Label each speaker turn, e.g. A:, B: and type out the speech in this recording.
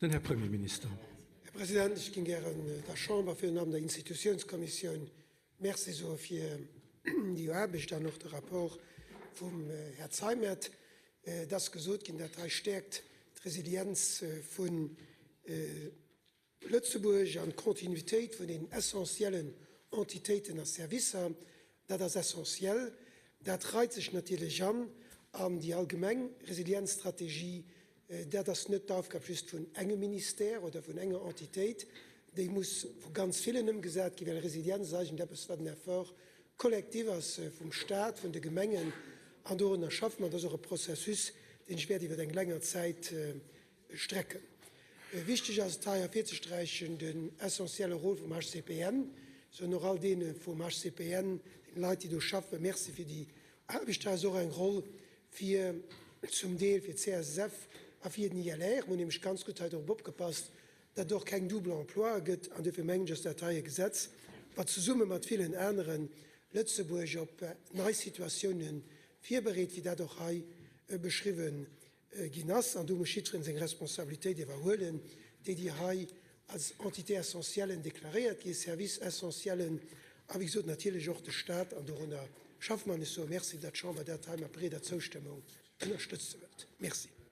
A: Den Här Premierminister.
B: Här President, ech géing gären der Chamber, virun allem der Institutiounskommissioun, Merci soe fir déi Aarbecht an och de Rapport vum Här Zeimet. Et ass gesot ginn, dat hei stäerkt d'Resilienz vu Lëtzebuerg an d'Kontinuitéit vun den essentiellen Entitéiten a Servicer. Dat ass essentiell. Dat reit sech natierlech an an déi allgemeng Resilienzstrategie. Dat ass net d'Aufgab just vun engem Ministère oder vun enger Entitéit, déi muss vu ganz villen ëmgesat ginn, well Resilienz ass eigentlech eppes, wat en Effort collectif ass vum Stat, vun de Gemengen, an dorunner schaffe mer. Dat ass och e Processus, deen sech wäert iwwer eng länger Zäit strecken. Wichteg ass et hei ervirzesträichen, den essentielle Rôle vum HCPN. Ech soen och all deene vum HCPN, deene Leit, déi do schaffen, Merci fir déi Aarbecht. Hei ass och eng Roll fir zum Deel fir d'CSSF a fir den ILR. Mir hunn nämlech ganz gutt hei drop opgepasst, datt et och keng double Emploie gëtt. An duerfir mengen ech, ass dat hei e Gesetz, wat zesumme mat villen aneren Lëtzebuerg op nei Situatioune virbereet, wéi dat och hei beschriwwen ginn ass. An do muss jiddwereen seng Responsabilitéit iwwerhuelen, déi, déi hei als Entité essentielle deklaréiert ginn, Service essentiellen, a wéi gesot natierlech och de Stat. An dorunner schaffe mer. An ech soe Merci, datt d'Chamber dat hei mat breeder Zoustëmmung ënnerstëtze wëllt. Merci.